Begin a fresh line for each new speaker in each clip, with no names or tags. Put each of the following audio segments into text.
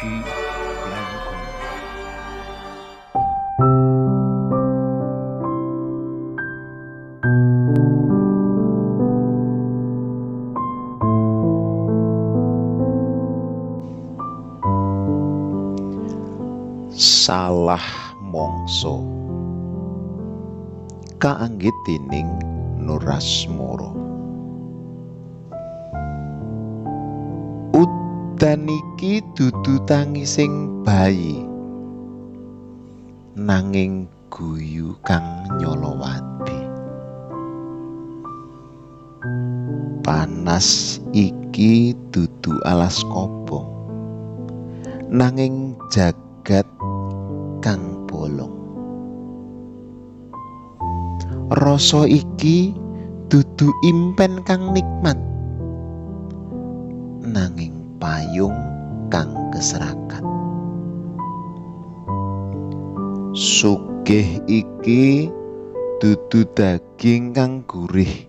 Iki blangkon.
Salah mangsa kaanggit dening Nurasmara. Udan iki dudu tangising bayi, nanging guyu kang nyolowati. Panas iki dudu alas kobong, nanging jagat kang bolong. Rasa iki dudu impen kang nikmat, nanging payung kang keserakat. Sugih iki dudu daging kang gurih,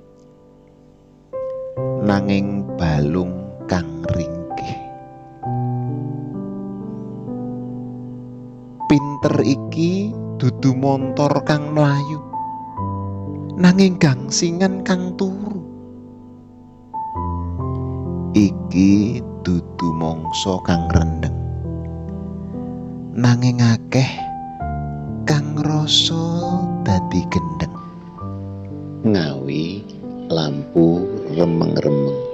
nanging balung kang ringkih. Pinter iki dudu montor kang mlayu, nanging gangsingan kang turu. Iki dudu mangsa kang rendheng, nanging akeh kang rasa dadi gendheng.
Ngawi lampu remeng-remeng.